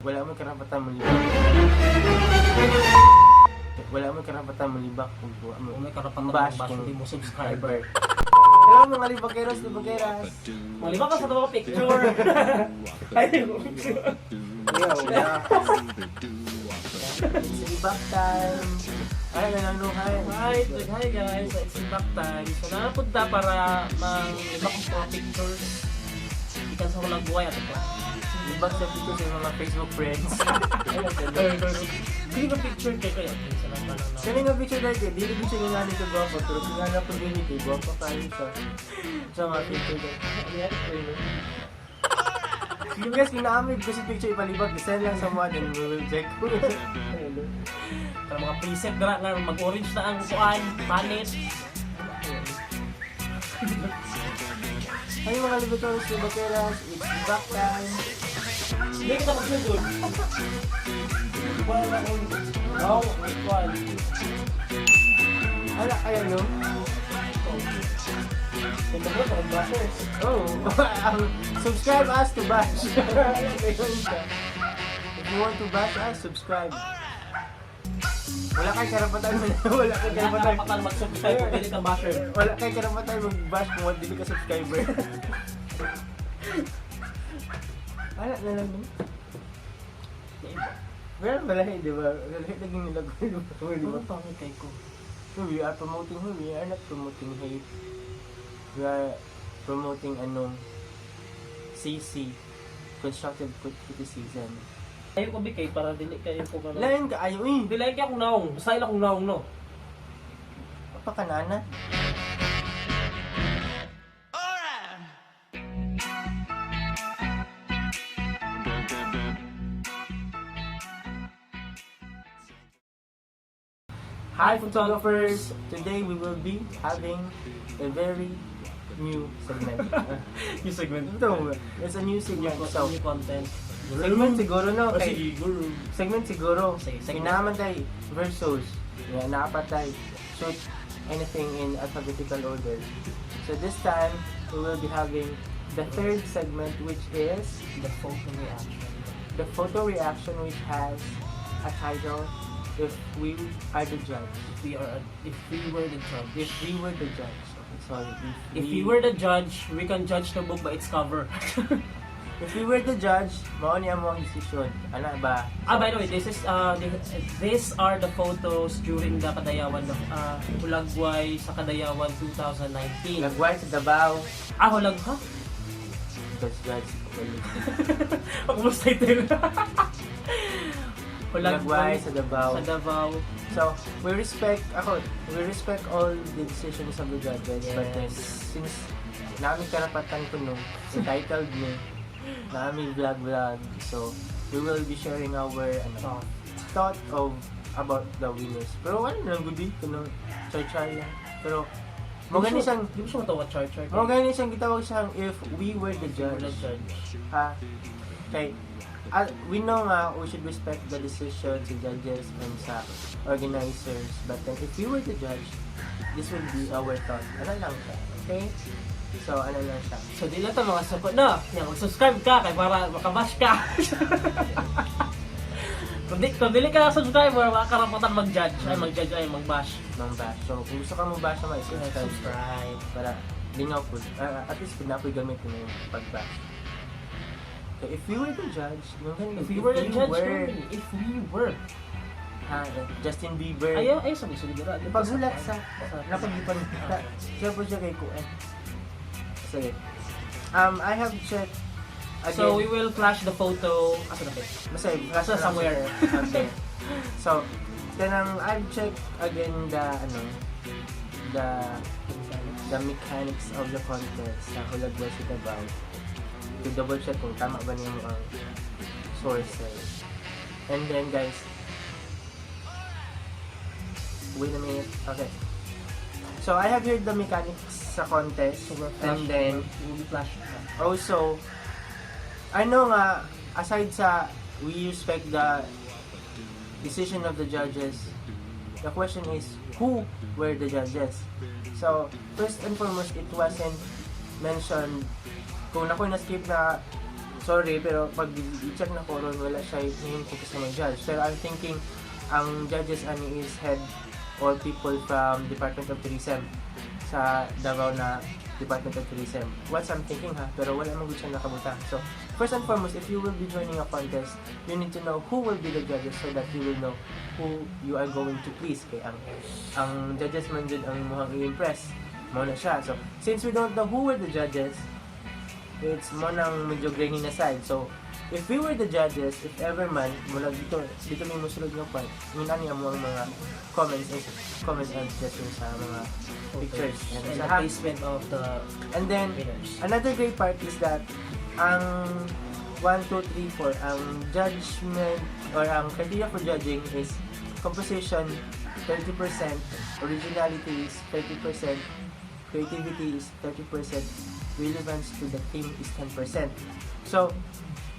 Wala mo karapatan molibak. Wala mo karapatan molibak kung wa mo. Kung may karapatan Bash bash, kung hindi mo subscriber. Hello, mga libakeros, libakeras. Malibak ka sa mga picture. Ay, Yo, yeah. It's libak time. Ay, nananuhan. Hi, hi guys. It's back time. So nakapunta para mang-libak ang mga pictures. Ikan sa walang buhay ato pa. Libak sa picture sa mga Facebook friends. Hindi ka picture kay kaya. Sa lang lang na. Kani nga picture dahil kay, dili ko siya nga nito guwapo, pero kung nga na po din ito, guwapo kayo siya. Sa mga picture dahil. Sige guys, kung naamig ko si picture ipalibak, send lang sa mga, then we will check. Para mga preset dara nga mag-orange na ang kuan, palit. Hi, mga libakeros, libakeras, it's libak time. Hindi kita magsugod. Wala na. No, wait one. Ala, ay ano? Ganda mo, parang bashers. Oh, subscribe us to bash. If you want to bash us, subscribe. Wala kay karapatan wala kay Wala karapatan. karapatan mag-subscribe kung dili ka basher. Wala kay karapatan mag-bash kung wala dili ka subscriber. Wala na lang, no? Pero malahi, di ba? Malahi naging nilagay, di ba? Ano pangit kay ko? We are promoting who? We are not promoting hate. We are promoting ano, CC, constructive criticism. Ayaw ko bigay para dili kayo ko ganun. Lain ka ayo eh. Dili kay akong naong. Basta ila akong naong no. Pakanana. Hi, photographers! Today we will be having a very new segment. New segment. Ito, it's a new segment. So, New content. segment siguro, no? Oh, Kay, siguro. Segment siguro. Sige, segment. Kinaman tay versus. Yeah, naapat tay shoot anything in alphabetical order. So this time, we will be having the third segment, which is The photo reaction. The photo reaction, which has a title, "If We Are the Judge." If we were the judge. If we were the judge. Okay, sorry. If we were the judge, we can judge the book by its cover. If we were the judge, mao ni among decision. Ana ba? Ah, by the way, this is these are the photos during the Kadayawan Hulagway sa Kadayawan 2019. Lagway sa Davao. Ah, Hulag ha? Because judge. Pag title. Hulagway sa Davao. Sa Davao. So, we respect, ako, we respect all the decisions of the judges, but then, since namin karapatan ko no, entitled me, namin vlog-vlog, so, we will be sharing our, ano, thought of, about the winners. Pero ano lang, good dito, no, char-char lang. Pero, mo gani siyang, Di mo siya matawa char char. Mo gani siyang gitawag siyang "If We Were the If we were Judge." the judge. Ha? Kay, ah, we know nga we should respect the decisions sa judges and sa organizers. But then, if we were the judge, this will be our thought. Ano lang siya, okay? So, ano lang siya. So di lang to mga support no. Yan, mag-subscribe ka kay para makabash ka. Kung dili ka subscriber, wala karapatan mag-judge. Ay, mag-judge ay mag-bash. Ng bash. So, kung gusto ka mo bash naman, subscribe. Subscribe. Para, lingaw po. Ah, at least, pinapoy gamit mo yung pag-bash. So, if we were the judge, yung ganun, If we were the judge, were, if we were. Ha, Justin Bieber. Ayaw, ayaw sa gusto nila. Paghulat sa napagipan siya po siya kay Kuan. Sige. I have checked again. So we will flash the photo. Asa na ba? Basta, flash Basta na lang somewhere. siya. Okay. So, kanang I've checked again the ano the mechanics of the contest sa Hulagwa sa Davao to double check kung tama ba niyo ang sources. And then guys, wait a minute. Okay. So I have here the mechanics sa contest So we'll flash, and then we will flash. Also I know nga aside sa we respect the decision of the judges, the question is who were the judges? So first and foremost, it wasn't mentioned kung ako na-skip na Sorry, pero pag i-check na ko ron, wala siya name kung kasi mag-judge. Pero I'm thinking, ang judges ani is head or people from Department of Tourism sa Davao na Department of Tourism. What's I'm thinking ha, pero wala man gud siya nakabutang. So, first and foremost, if you will be joining a contest, you need to know who will be the judges so that you will know who you are going to please. Kay ang judges man jud ang imuhang i-impress. Mao na siya. So, since we don't know who were the judges, it's mao nang medyo grainy na side. So, if we were the judges, if ever man, mula dito may musulod nga part, yun ani ang mga comments and suggestions sa mga pictures. And, And sa the placement of the and then, winners. Another great part is that ang 1, 2, 3, 4, ang judgment or ang criteria for judging is composition 30%, originality is 30%, creativity is 30%, relevance to the theme is 10%. So,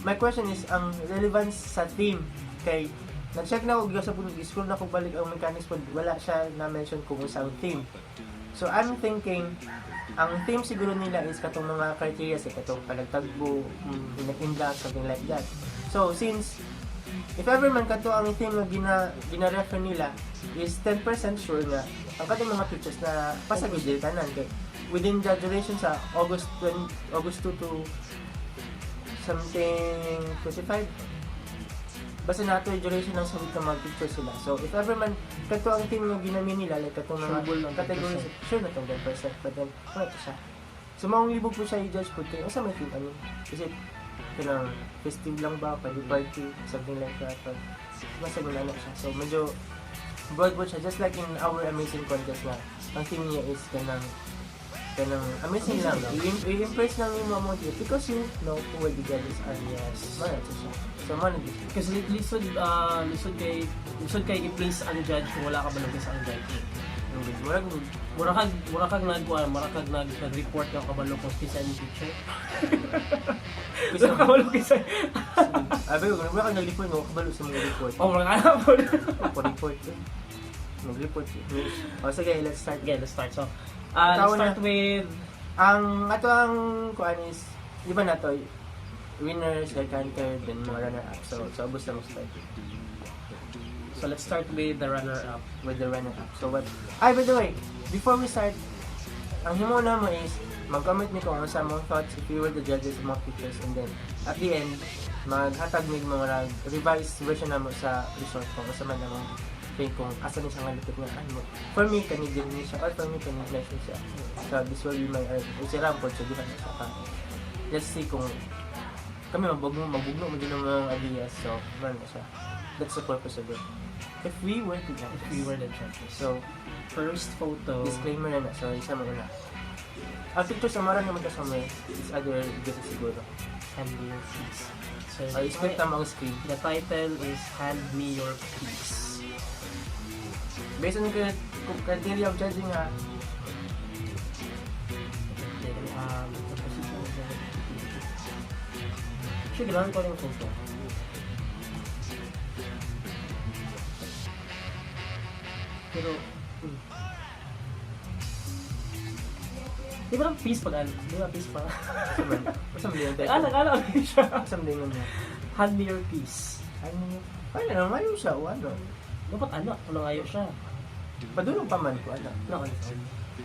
my question is, ang relevance sa theme kay nag-check na ko sa puno, scroll na ko balik ang mechanics po, wala siya na-mention kung unsa ang theme. So, I'm thinking, ang theme siguro nila is katong mga criteria sa katong palagtagbo, indak, something like that. So, since if ever man kato ang theme nga gina-refer nila is 10% sure nga ang katong mga pictures na pasagod dili tanan kay within the duration sa August 20, August 2 to something 25, basta nato yung duration ng sa week na mag-picture sila. So, if ever man, kato ang theme nga ginamin nila, like katong mga Sure lang categories, 10%. Sure na tong 10%, but then, wala to siya. So, maong libog po siya i-judge po kay, unsa may theme, ano? Is it, kanang festive lang ba, party party, something like that, or, basta wala na siya. So, medyo broad po siya, just like in our amazing contest na, ang theme niya is kanang amazing lang. I-impress lang yung mga motive because you know who the judges are. Yes. Mao na siya. So, mao na siya. Kasi lisod kay i-place ang judge kung wala ka balog sa ang judge. Murag Mura kag nag-report ka kabalo kung kinsa ang picture. Kasi Wala ka kabalo kinsa. Abi, wala ka nag-report mo, kabalo sa mga report. Oh, mura ka na po. Ako report eh. Mag-report eh. O sige, let's start. Okay, let's start. So, Ikaw let's start na. with Ang ato ang kuan is, di ba na to, winners, second, third, then mga runner-up. So, so ubos na mo start So let's start with the runner-up. With the runner-up. So what? Ay, by the way, before we start, ang himo na mo is mag-comment mi kung ano sa mga thoughts if you were the judges of mga pictures and then at the end, maghatag mig mga revised version na mo sa result kung asa man namang think kung asa ni siya nga lupit nga ano. For me, kani din ni siya or for me, kani nice ni siya. So, this will be my si Rampod, so duha na siya ka. Let's see kung kami mabugno mo din ang mga ideas. So, man na siya. That's the purpose of it. If we were the judges. If we were the judges. So, first photo. Disclaimer na na. So, isa mo na. Ang pictures, amaran naman ka somewhere. It's other guesses siguro. Hand Me Your Peace. So, Or split na mo ang screen. The title is Hand Me Your Peace. Based on the criteria of judging ha, Then, the position of the Actually, kailangan ko rin yung photo. Pero, Di ba lang peace pag ano? Di ba peace pa? Asa man din yung title? Ala, ala, siya. Asa man din yun niya? Hand Me Your Peace. Ano yun? Ano naman yun siya? O ano? Dapat ano, kung nangayo siya. Padulong pa man ko, ano? No, ano.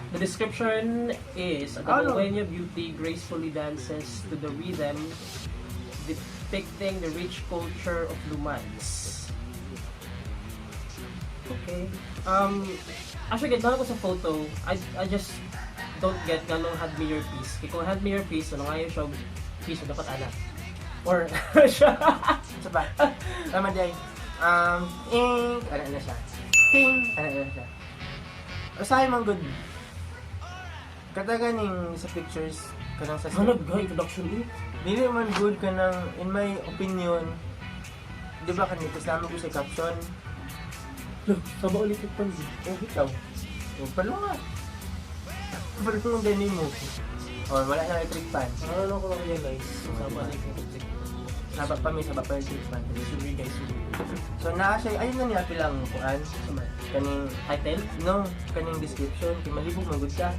The description is, a Ano? Dabaweña beauty gracefully dances to the rhythm depicting the rich culture of Lumads. Okay. Actually, get ko sa photo, I just don't get ganong Hand Me Your Peace. Kaya kung Hand Me Your Peace, ano nga yung siya, peace, so dapat ana. Or, siya. Isa pa. Tama di ay. Ink, ano na siya? Ting, ano na siya? Usahay man good. Kataga ning sa pictures, kanang sa Ano, guy, introduction eh. Dili man good kanang, in my opinion, di ba kani, kasi namin ko sa caption, Look, saba ulit ito. Oh, ikaw. Oh, palunga. Palunga ganin mo. Oh, wala na electric fan. Ano ko na-realize? Saba ulit ito. Saba pa may saba pa electric fan. Sorry guys, sorry. So naa siya, ayun na niya pilang kuan. Kaning Title? No, kaning description kay malibog man gud ka.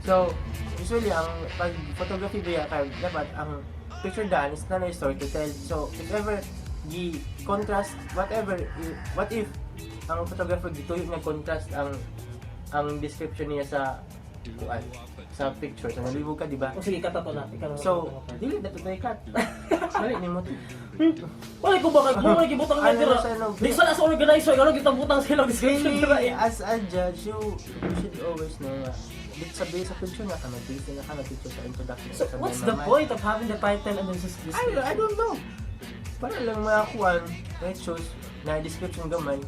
So, usually ang pag photography ba kay dapat ang picture done is not a story to tell. So, if ever gi contrast whatever, what if ang photographer gituyo na contrast ang description niya sa kuan, sa picture? So nalibog ka, di ba? O sige, kata to na. Ikaw na. So, dili na to cut. Dali nimo to. Wala ko ba kay mo gibutang na Ano dira. sa ano? Di sa organizer ano kita butang sila description Really, dira eh. as a judge, you should always know nga. Dito sa base sa picture nga ka, mag-base na ka, mag-picture sa introduction. So sa what's the mamay. point of having the title and then just I don't know. Para lang makakuan, it shows na description gamay.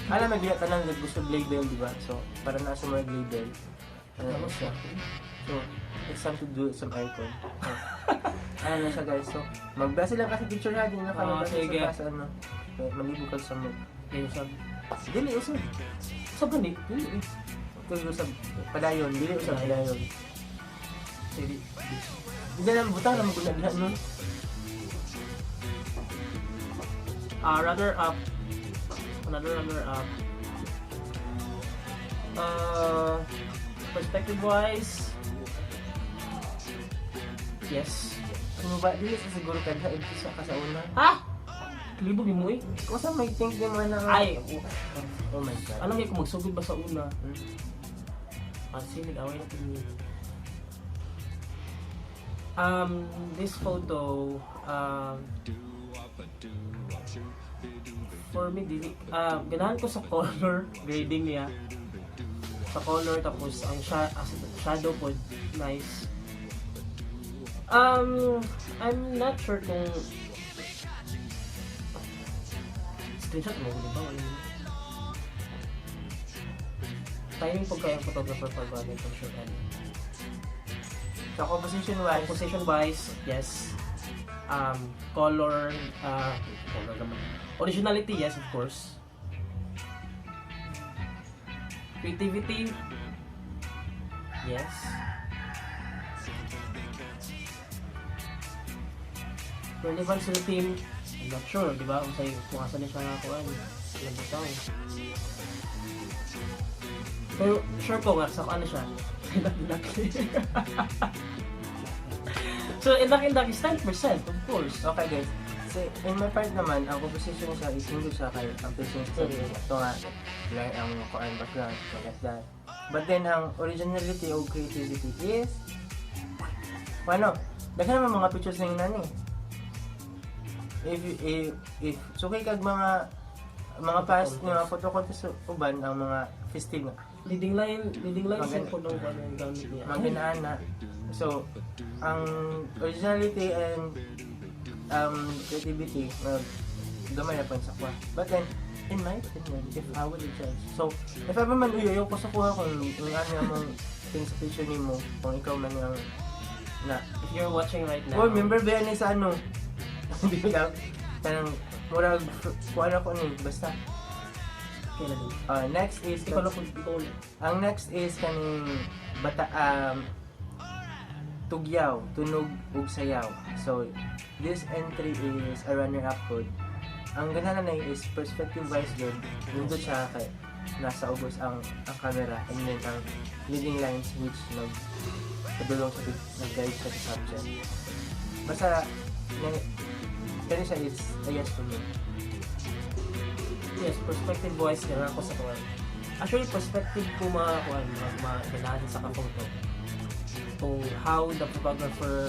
Alam, may tanan nag gusto label, di ba? So, para na sa mga label. Ano na siya. So, it's time to do some aircon. So, ano na siya, guys. So, magbase lang kasi picture ha, di na ka Ah, magbase sige. sa ano. Kaya malibo ka sa mo. Okay, sab. Dili usab. Sab gani. Dili eh. Ito usab padayon, dili usab padayon. Sige. Hindi lang butang na maguna diha no. Ah, runner up. Another runner up. Perspective wise, yes. Kung ba dili sa siguro ka diha sa ka sa una. Ha? Libog ni mo eh. Kung sa may think ni mo na Ay, Oh my God. alam niyo kung magsugod ba sa una? Hmm? Ah, sige, nag-away na po niyo. This photo, for me, dili, ganahan ko sa color grading niya. Sa color, tapos ang shadow po, nice. I'm not sure kung screenshot mo, di ba? Ano yun? Timing po kaya ang photographer pag bagay for sure. And So composition wise, composition wise, yes. Color, color naman. Originality, yes, of course. Creativity, yes. Relevance to the team, I'm not sure, di ba? Kung sa'yo, kung asa niya siya nga kuhan, ilang bitaw. Pero sure ko nga, sa ano siya, indak. So, indak-indak is 10%, of course. Okay guys. So, in my part naman, ang composition siya is hindi siya kay ang placing sa ito nga, like ang kuan background, so like that. But then, ang originality o creativity is, ano, daghan naman mga pictures na yung nani. If sukay kag mga past nga mga photo contest sa uban, ang mga festive nga, Leading line siya po nung ano yung gamit niya. Mga ganaana. So, ang originality and creativity, mag gamay na po sa kuha. But then, in my opinion, if I would judge, so, if ever man uyo, ko sa kuha kung yung ano mong thing sa picture nimo, kung ikaw man ang na, If you're watching right now. Oh, member ba yan eh sa ano? Hindi ko lang. Tanang, murag, kuha na ko ni, basta. Kailan yun? Next is, Ikaw na po, ikaw na. ang next is kaning bata tugyaw, tunog ug sayaw. So this entry is a runner up code. Ang ganahan na is perspective wise yun. Nindot siya kay nasa ubos ang camera and then ang leading lines which nag padulong sa nag-guide siya sa subject. Basta na, kani siya is a yes for me. Yes, perspective wise, ganahan ko sa kuwan. Actually, perspective ko mga kuwan, mga, mga ganahan sa ka-photo. Kung how the photographer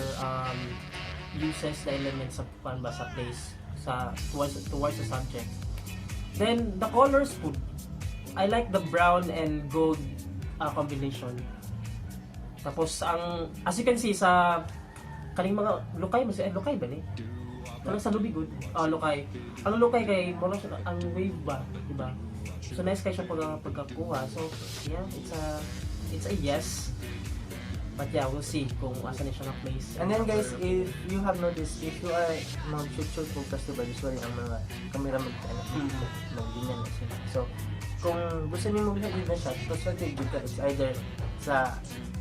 uses the elements sa kuwan ba sa place sa towards the subject. Then the colors food. I like the brown and gold combination. Tapos ang as you can see sa kaning mga lukay mo siya, eh, lukay ba ni? Kanang sa lubigod. Ah, lukay. Ang lukay kay mo siya ang wave ba, di ba? So nice kay siya pag pagkakuha. So yeah, it's a yes. But yeah, we'll see kung asa ni siya na place. And then guys, if you have noticed, if you are mag-shoot-shoot kung festival, usually ang mga camera mag, ano, mag-ganyan na sila. So, kung gusto niyo mag-live na shot, perspective jud ka, it's either sa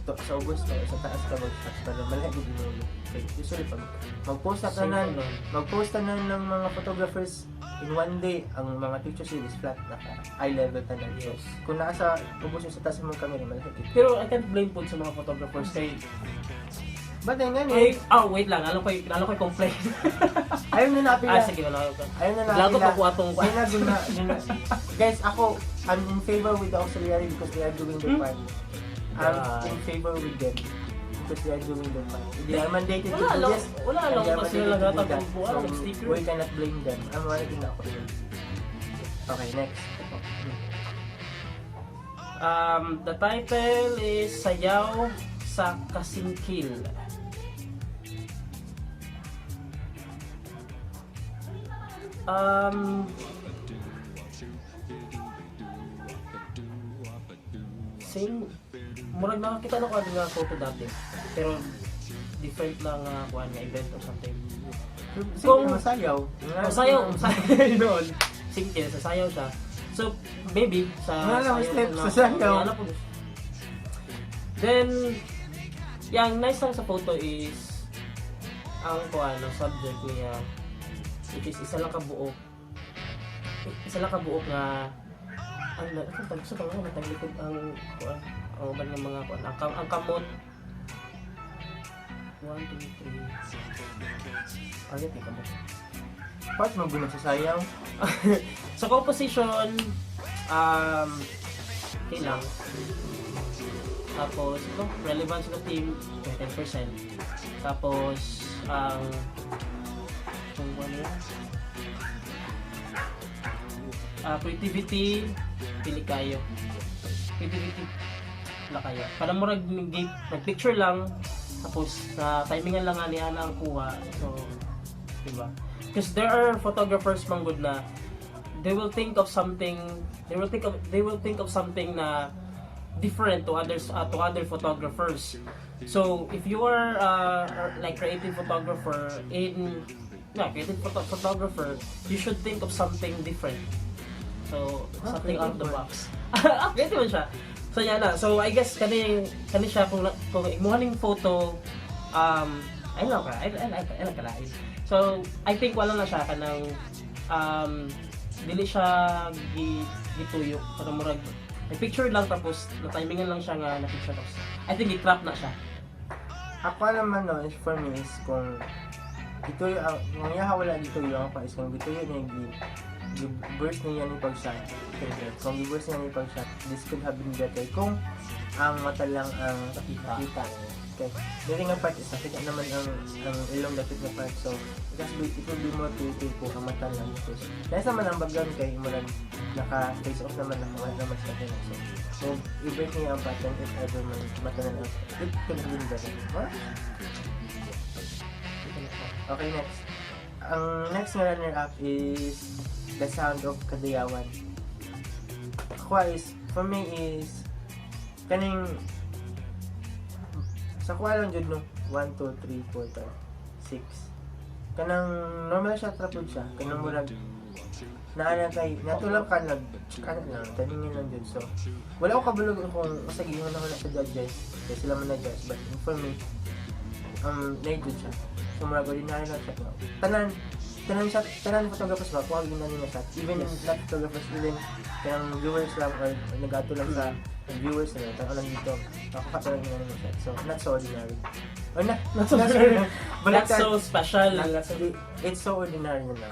ubos o sa taas ka mag-shot para malahi jud mo. Okay, usually pag mag-post na Same tanan, lang. mag-post tanan ng mga photographers in one day, ang mga pictures is flat, naka eye level tanan. So, kung nasa ubos o sa taas mong camera, malahi jud. Pero I can't blame po sa mga photographers kay Ba't nga Ay, ni? oh, wait lang. Alam ko yung complain. Ayaw na napila. Ah, sige, wala ko. Ayaw na Lago napila. pa ko atong Yun na. Guys, ako, I'm in favor with the auxiliary because they are doing their part. I'm in favor with them because they are doing their part. They are mandated to Wala do lang, this. wala And lang they are kasi mandated sila to do gatag that. og buwan So, og sticker. we cannot blame them. I'm already na ako. Okay, next. The title is Sayaw sa Kasingkil. Same, murag nakakita na ko ano nga photo dati. Pero different lang nga kuan nga event or something. Kung masayaw. Masayaw, masayaw noon. Singkil, sasayaw siya. So, maybe, sa Wala lang sayaw step, na- sa sayaw. Wala po. Then, yung nice lang sa photo is, ang kuan, ang subject niya, which is isa lang kabuok. Isa lang kabuok nga, ang ang tag sa tawag nataglikod ang kuan, ang uban ng mga kuan, ang kamot. 1, 2, 3. Ay, kamot. Part mo guna sa sayaw. Sa composition, okay lang. Tapos, ito, relevance of the team, 10%. Tapos, ang, kung ano yun? Ah, creativity, pili kayo. Creativity, wala kayo. Para murag nag-picture lang, tapos na timingan lang nga niya na ang kuha. So, diba? Because there are photographers man good na they will think of something they will think of something na different to others, to other photographers. So if you are like creative photographer in yeah, creative photographer, you should think of something different. So Ah, something out of the creative. box. Ah, creative man siya. So yan na. So I guess kani siya kung imuha ning photo, ay lang ka ay lang kalain. So I think wala na siya kanang dili siya gituyo para murag may picture lang, tapos na timingan lang siya nga na picture, tapos I think i-crop na siya. Ako naman no, is for me is kung gituyo ang kung iya wala gituyo ang is kung gituyo niya gi burst niya ni pag-shot. Kung gi-burst niya ni pag-shot, this could have been better kung ang mata lang ang Nakita. nakita. Okay. Dili nga part is nakita naman ang ilong dapit na part. So, it will be more creative kung ang mata lang. Because, nice naman ang background kay murag naka face off naman, naka wala naman siya ganun. So, i-break niya ang pattern if ever man mata na lang. It could have been better. Huh? Okay, next. Ang next nga runner-up is The Sound of Kadayawan. Ako is, for me is, kaning, sa kuha lang jud no, 1, 2, 3, 4, 5, 6. Kanang normal shot ra pud siya. Kanang murag, naa kay, natulog ka nag, kana lang, taningin lang jud. So, wala ko kabulog kung sa giingon ako na sa judges, kaya sila man na judge, but for me, na jud siya. So, murag ordinary lang siya. Tanan shot, tanan photographers ba, kuha gyud na nila shot. Even not photographers, even kanang viewers lang or nagato lang sa viewers na lang, lang dito, nakakata lang nila shot. So, not so ordinary. Or na, Not so ordinary. Not Baliktad. so special. Not so- it's so ordinary na lang.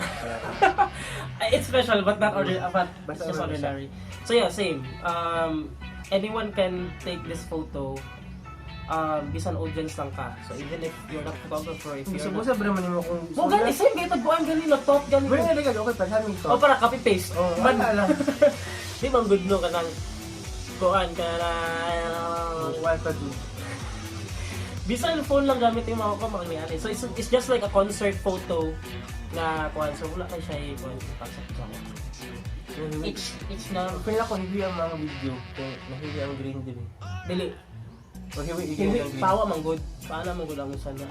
It's special but not ordinary, but Basta it's just ordinary ordinary. So yeah, same. Anyone can take this photo. Bisan audience lang ka. So even if you're not photographer, if you're not Gusto ba naman mo kung Mo gani same kay tagbuan gani na top gani. Pero nga okay pa sa amin to. O para copy paste. Oh, Man, wala lang. di man good no kanang kuan ka na Wala pa dun. Bisan phone lang gamit yung mga ko mga So it's just like a concert photo na kuan. So wala kay siya kuan impact sa ako. Each na Feel ako hiwi ang mga video. Kaya nahiwi ang green din. Dili O hiwi hindi ang green. pawa man good. Paano man good ang sana.